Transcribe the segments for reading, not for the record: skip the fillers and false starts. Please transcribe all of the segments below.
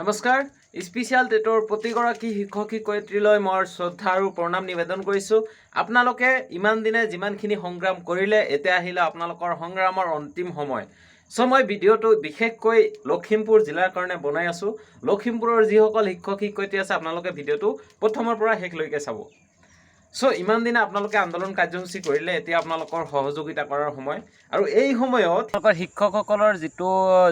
নমস্কাৰ, স্পেচিয়েল টেটৰ প্ৰতিগৰাকী শিক্ষক শিক্ষয়িত্ৰীলৈ মই শ্ৰদ্ধা আৰু প্ৰণাম নিবেদন কৰিছোঁ। আপোনালোকে ইমান দিনে যিমানখিনি সংগ্ৰাম কৰিলে, এতিয়া আহিলে আপোনালোকৰ সংগ্ৰামৰ অন্তিম সময়। চ' মই ভিডিঅ'টো বিশেষকৈ লখিমপুৰ জিলাৰ কাৰণে বনাই আছোঁ। লখিমপুৰৰ যিসকল শিক্ষক শিক্ষয়িত্ৰী আছে, আপোনালোকে ভিডিঅ'টো প্ৰথমৰ পৰা শেষলৈকে চাব। চ' ইমান দিনে আপোনালোকে আন্দোলন কাৰ্যসূচী কৰিলে, এতিয়া আপোনালোকৰ সহযোগিতা কৰাৰ সময়। আৰু এই সময়ত আপোনালোকৰ শিক্ষকসকলৰ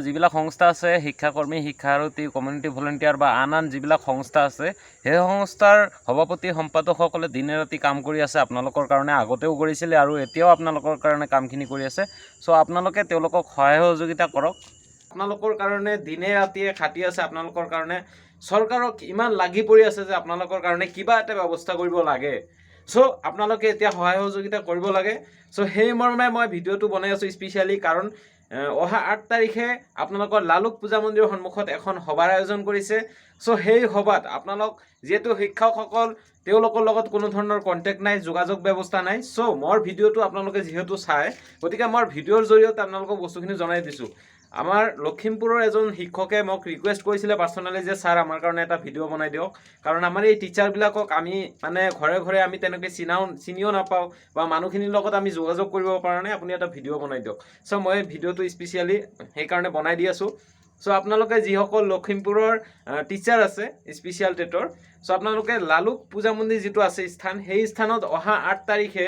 যিবিলাক সংস্থা আছে, শিক্ষাকৰ্মী, শিক্ষাৰতী, কমিউনিটি ভলেণ্টিয়াৰ বা আন আন যিবিলাক সংস্থা আছে, সেই সংস্থাৰ সভাপতি, সম্পাদকসকলে দিনে ৰাতি কাম কৰি আছে আপোনালোকৰ কাৰণে। আগতেও কৰিছিলে আৰু এতিয়াও আপোনালোকৰ কাৰণে কামখিনি কৰি আছে। চ' আপোনালোকে তেওঁলোকক সহায় সহযোগিতা কৰক। আপোনালোকৰ কাৰণে দিনে ৰাতিয়ে খাটি আছে, আপোনালোকৰ কাৰণে চৰকাৰক ইমান লাগি পৰি আছে যে আপোনালোকৰ কাৰণে কিবা এটা ব্যৱস্থা কৰিব লাগে। চ' আপোনালোকে এতিয়া সহায় সহযোগিতা কৰিব লাগে। চ' সেই মৰ্মে মই ভিডিঅ'টো বনাই আছোঁ স্পেচিয়েলি, কাৰণ অহা 8 তাৰিখে আপোনালোকৰ লালুক পূজা মন্দিৰৰ সন্মুখত এখন সভাৰ আয়োজন কৰিছে। চ' সেই সভাত আপোনালোক যিহেতু শিক্ষকসকল, তেওঁলোকৰ লগত কোনো ধৰণৰ কণ্টেক্ট নাই, যোগাযোগ ব্যৱস্থা নাই। চ' মোৰ ভিডিঅ'টো আপোনালোকে যিহেতু চায়, গতিকে মোৰ ভিডিঅ'ৰ জৰিয়তে আপোনালোকক বস্তুখিনি জনাই দিছোঁ। আমাৰ লখিমপুৰৰ এজন শিক্ষকে মোক ৰিকুৱেষ্ট কৰিছিলে পাৰ্চনেলি যে ছাৰ, আমাৰ কাৰণে এটা ভিডিঅ' বনাই দিয়ক, কাৰণ আমাৰ এই টিচাৰবিলাকক আমি মানে ঘৰে ঘৰে আমি তেনেকৈ চিনিও নাপাওঁ বা মানুহখিনিৰ লগত আমি যোগাযোগ কৰিব পৰা নাই, আপুনি এটা ভিডিঅ' বনাই দিয়ক। চ' মই ভিডিঅ'টো স্পেচিয়েলি সেইকাৰণে বনাই দি আছোঁ। চ' আপোনালোকে যিসকল লখিমপুৰৰ টিচাৰ আছে স্পেচিয়েল টেটৰ, চ' আপোনালোকে লালুক পূজা মন্দিৰ যিটো আছে স্থান, সেই স্থানত অহা 8 তাৰিখে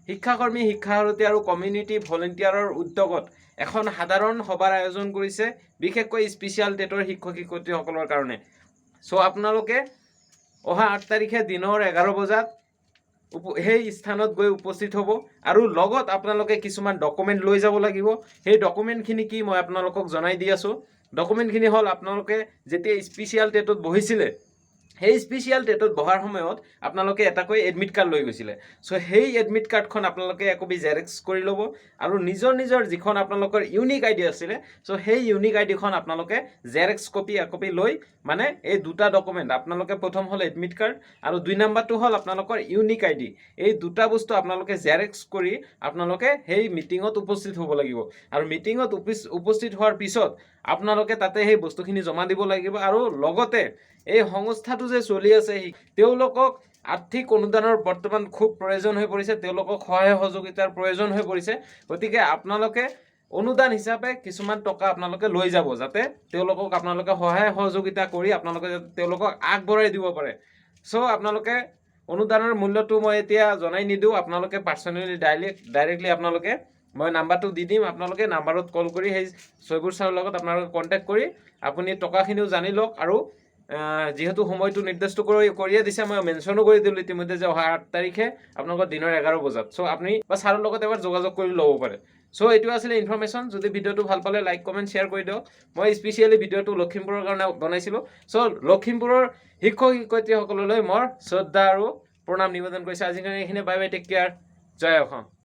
শিক্ষাকৰ্মী, শিক্ষাসাৰথী আৰু কমিউনিটি ভলেণ্টিয়াৰৰ উদ্যোগত এখন সাধাৰণ সভাৰ আয়োজন কৰিছে, বিশেষকৈ স্পেচিয়েল টেটৰ শিক্ষক শিক্ষয়িত্ৰীসকলৰ কাৰণে। চ' আপোনালোকে অহা 8 তাৰিখে দিনৰ 11 বজাত সেই স্থানত গৈ উপস্থিত হ'ব আৰু লগত আপোনালোকে কিছুমান ডকুমেণ্ট লৈ যাব লাগিব। সেই ডকুমেণ্টখিনি কি, মই আপোনালোকক জনাই দি আছোঁ। ডকুমেণ্টখিনি হ'ল, আপোনালোকে যেতিয়া স্পেচিয়েল টেটত বহিছিলে, সেই স্পেচিয়েল টেটত বহাৰ সময়ত আপোনালোকে এটাকৈ এডমিট কাৰ্ড লৈ গৈছিলে। চ' সেই এডমিট কাৰ্ডখন আপোনালোকে একপি জেৰেক্স কৰি ল'ব আৰু নিজৰ নিজৰ যিখন আপোনালোকৰ ইউনিক আই ডি আছিলে, চ' সেই ইউনিক আই ডিখন আপোনালোকে জেৰেক্স কপি একপি লৈ, মানে এই দুটা ডকুমেণ্ট আপোনালোকে, প্ৰথম হ'ল এডমিট কাৰ্ড আৰু দুই নাম্বাৰটো হ'ল আপোনালোকৰ ইউনিক আই ডি, এই দুটা বস্তু আপোনালোকে জেৰেক্স কৰি আপোনালোকে সেই মিটিঙত উপস্থিত হ'ব লাগিব। আৰু মিটিঙত উপস্থিত হোৱাৰ পিছত আপোনালোকে তাতে সেই বস্তুখিনি জমা দিব লাগিব। আৰু লগতে এই সংস্থাটো যে চলি আছে, তেওঁলোকক আৰ্থিক অনুদানৰ বৰ্তমান খুব প্ৰয়োজন হৈ পৰিছে, তেওঁলোকক সহায় সহযোগিতাৰ প্ৰয়োজন হৈ পৰিছে। গতিকে আপোনালোকে অনুদান হিচাপে কিছুমান টকা আপোনালোকে লৈ যাব, যাতে তেওঁলোকক আপোনালোকে সহায় সহযোগিতা কৰি আপোনালোকে যাতে তেওঁলোকক আগবঢ়াই দিব পাৰে। চ' আপোনালোকে অনুদানৰ মূল্যটো মই এতিয়া জনাই নিদিওঁ। আপোনালোকে পাৰ্চনেলি ডাইৰেক্টলি আপোনালোকে, মই নাম্বাৰটো দি দিম, আপোনালোকে নাম্বাৰত কল কৰি সেই চৈবুৰ ছাৰৰ লগত আপোনালোকে কণ্টেক্ট কৰি আপুনি টকাখিনিও জানি লওক। আৰু যিহেতু সময়টো নিৰ্দিষ্ট কৰিয়ে দিছে, মই মেনশ্যনো কৰি দিলোঁ ইতিমধ্যে যে অহা 8 তাৰিখে আপোনালোকৰ দিনৰ 11 বজাত। চ' আপুনি বা ছাৰৰ লগত এবাৰ যোগাযোগ কৰি ল'ব পাৰে। চ' এইটো আছিলে ইনফৰমেশ্যন। যদি ভিডিঅ'টো ভাল পালে লাইক, কমেণ্ট, শ্বেয়াৰ কৰি দিয়ক। মই স্পেচিয়েলি ভিডিঅ'টো লখিমপুৰৰ কাৰণে বনাইছিলোঁ। চ' লখিমপুৰৰ শিক্ষক শিক্ষয়িত্ৰীসকললৈ মোৰ শ্ৰদ্ধা আৰু প্ৰণাম নিবেদন কৰিছোঁ। আজিৰ কাৰণে এইখিনি। বাই বাই, টেক কেয়াৰ, জয় অসম।